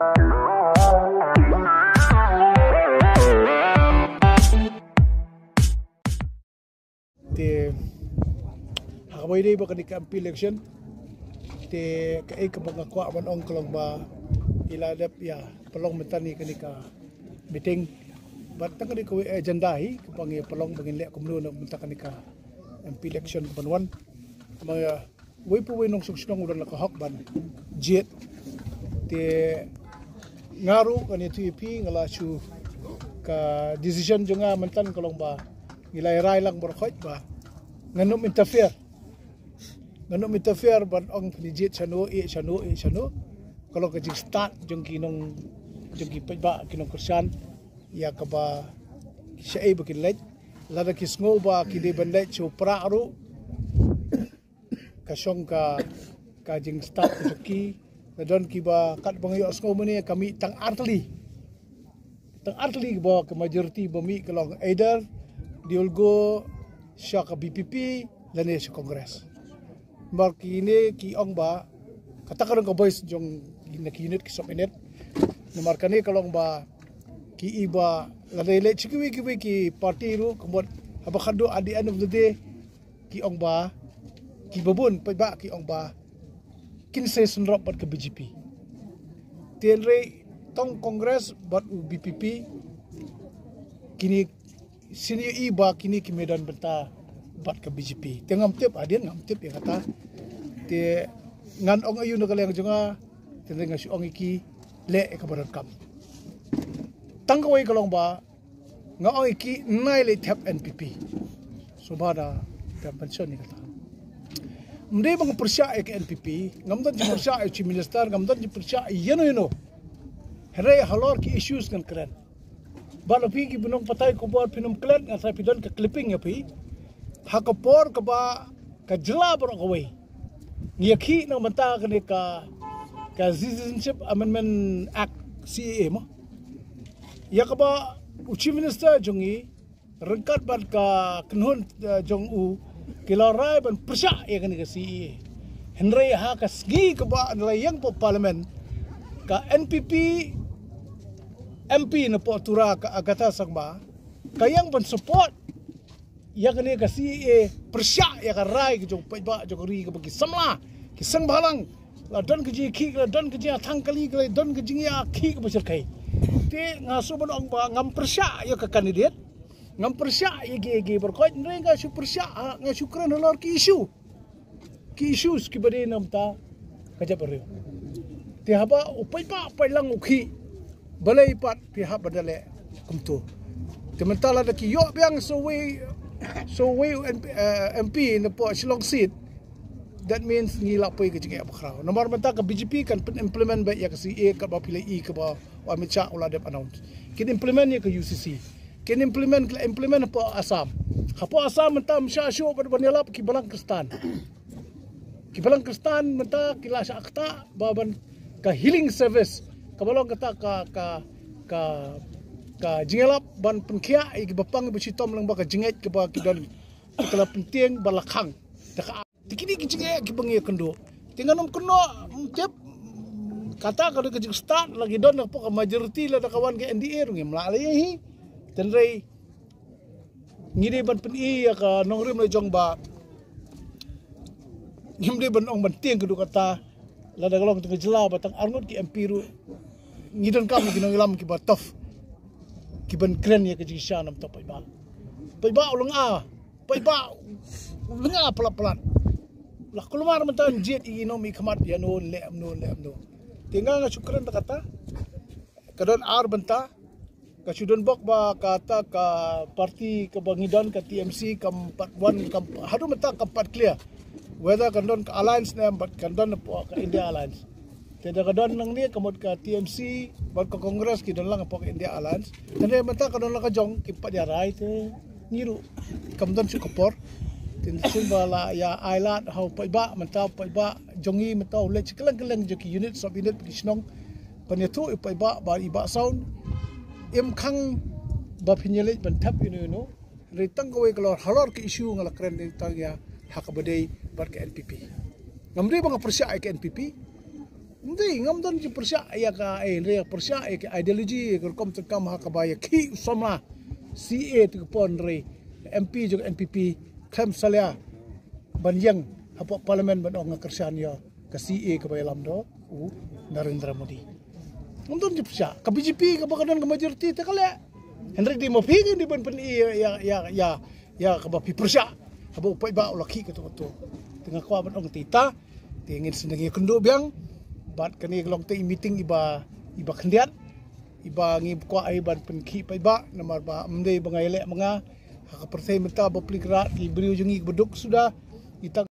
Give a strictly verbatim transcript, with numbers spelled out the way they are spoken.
Te ha kaba ïadei bad kane ka M P election, te kaei kaba nga kwah ban ong ka long ba i la dep ïa pynlong mynta ne kane ka meeting. Bad tang kane kawei agenda hi kaba ngi pynlong ba ngin leh kumno na mynta kane ka M P election kaban wan. Kaba ïa wei pa wei nongshong shnong u don la ka hok ban jied. Te nga ruh ngan ïathuh ïa phi, nga la shu, ka decision jong nga mynta ka long ba ngi la rai lang baroh khoit ba ngan ym interfere. Ngan ym interfere ban ong phin jied shano, ïeh shano, ïeh shano. Ka long ka jingstad jong ki nong, jong ki paidbah, ki nongkyrshan ïa kaba shaei ba kin leit. Lada ki sngew ba ki dei ban leit sha u Prah ruh, ka shong ka, ka jingstad ka jong ki. La don kiba katba nga ïohsngew mynne ka mih tang ar tylli. Tang ar tylli ba ka majority ba mih ka long either they will go sha ka V P P lane sha Congress. Namar kine ki ong ba kata ka long ka voice jong na ki unit ki sub unit. Namar kane ka long ba ki i ba lada leh sha kiwei kiwei ki party ruh ka mut haba khadduh at the end of the day ki ong ba, kiba bun paidbah ki ong ba kin sa synrop bad ka B J P. Te hynrei tang Congress bad u V P P kine senior i ba kine ki mih don bynta bad ka B J P. Te ngam tip, hadien ngam tip ïa kata. Te ngan ong aïu na ka liang jong nga, te nga shu ong ïa ki leh ïa kaba donkam. Tang kawei ka long ba nga ong ïa ki nai leit thep N P P. Sngewbha da, da mention ïa kata. Ym dei ba nga pyrshah ïa ka N P P, ngam don jingpyrshah ïa u Chief Minister, ngam don jingpyrshah ïa ïano ïano. Hynrei halor ki issues ngan kren. Bad la phi kiba nongpathai khubor phin ym klet, nga sa phi don ka clipping ïa phi. Ha ka por kaba ka jylla baroh kawei ngi ïakhih na ka bynta kane ka, ka Citizenship Amendment Act, C A A mo. Ïa kaba u Chief Minister jong ngi ryngkat bad ka kynhun, eh, jong u ki la rai ban pyrshah ïa kane ka C A A. Hynrei ha ka sngi kaba la ïeng hapoh Parliament ka N P P M P na poh Tura ka Agatha Sangma ka ïeng ban support ïa kane ka C A A, pyrshah ïa ka rai ka jong paidbah jong ka ri kaba ki samla ki seng bhalang. La don ka jingïakhih, la don ka jingïathang kali, la don ka jingïakhih kaba shyrkhei. Te nga shu ban ong ba ngam pyrshah ïa ka candidate, ngam pyrshah ïa ki, ïa ki baroh khoit, hynrei nga shu pyrshah, ah, nga shu kren halor ki issue. Ki issues kiba dei na bynta ka jaitbynriew. Te haba u paidbah paidlang u khih, balei pat phi hap ban da leh kumto? Te mynta lada ki ïoh biang sa uwei, sa uwei u M P, eh, M P na poh Shillong seat, that means ngi la poi ka jingeh bakhraw. Namar mynta ka B J P kan pyn implement beit ïa ka C A A kaba phi la i kaba u Amit Shah u la dep announce. Kin implement ïa ka U C C. Kin implement, ki la implement hapoh Assam. Hapoh Assam mynta ym shah shuh ban, ban ïalap ki balang Khristan. Ki balang Khristan mynta ki la shah ktah ba ban ka healing service. Kaba long kata ka, ka, ka, ka jingïalap ban pynkhiah ïa kiba pang ba shitom lyngba ka jingngeit kaba ki don. Ki la pyntieng ba la khang. Te ka Te kine ki jingeh kiba ngi ïakynduh. Te ngan ym kynnoh, ym tip, kata ka dei ka jingstad, la ki don hapoh ka majority, lada ka wan ka N D A ruh ngim lah leh hi. Te hynrei ngi dei ban pyni ïa ka nongrim la jong ba ngim dei ban ong ban tieng ka dei kata, lada ka long ka jylla ba tang arngut ki M P ruh ngi donkam ki nongïalam kiba tough, kiban kren ïa ka jingshisha namar paidbah. Paidbah u lynga, paidbah u lynga palat palat. La kulmar mynta jied ïa ki nongmihkhmat ïano leh kumno leh kumno. Te nga nga shu kren da kata. Ka don ar bynta. Ka shu don bok ba kata ka party kaba ngi don ka T M C kam pat wan kam haduh mynta kam pat clear whether kan don ka alliance ne em bad kan don ka India Alliance. Te da ka don nangne ka mut ka T M C bad ka Congress ki don lang hapoh ka India Alliance. Te ne mynta ka don lang ka jong ki pat ïa rai te ngi ruh kam don shuh ka por. Te shisien ba la ïa ai lad ha u paidbah mynta u paidbah jong ngi mynta u leit shi kylleng kylleng jong ki unit sub unit ki shnong. Ban ïathuh ïa u paidbah ba i Bah Saun im khang ba phin ïa leit ban thep ïano ïano. Hynrei tang kawei ka lor halor ka issue nga la kren dei tang ïa ha kaba dei bad ka N P P. Ngam dei ba nga pyrshah ïa ka N P P. Ym dei, ngam don jingpyrshah ïa ka, eh, hynrei ïa pyrshah ïa ka ideology, ïa ka rukom treikam ha kaba ïakhih u samla C A te ka por, hynrei M P jong N P P khlem salia ban ïeng hapoh parliament ban ong nga kyrshan ïa ka C A kaba ïalam da u Narendra Modi. Ngam don jingpyrshah. Ka B J P kaba ka don ka majority te ka leh. Hynrei dei ma phi ngin dei ban pyni ïa, ïa, ïa, ïa, ïa kaba phi pyrshah. Haba u paidbah u la khih katto katto. Te nga kwah ban ong te ita. Te ngin sdang ïakynduh biang bad kane ka long te i meeting iba, iba khyndiat, iba ngi kwah ai ban pynkhih paidbah, namar ba ym dei ba nga ïaleh ma nga. Ha ka pyrthei mynta ba plie krad, ki briew jong ngi ba duk suda, ita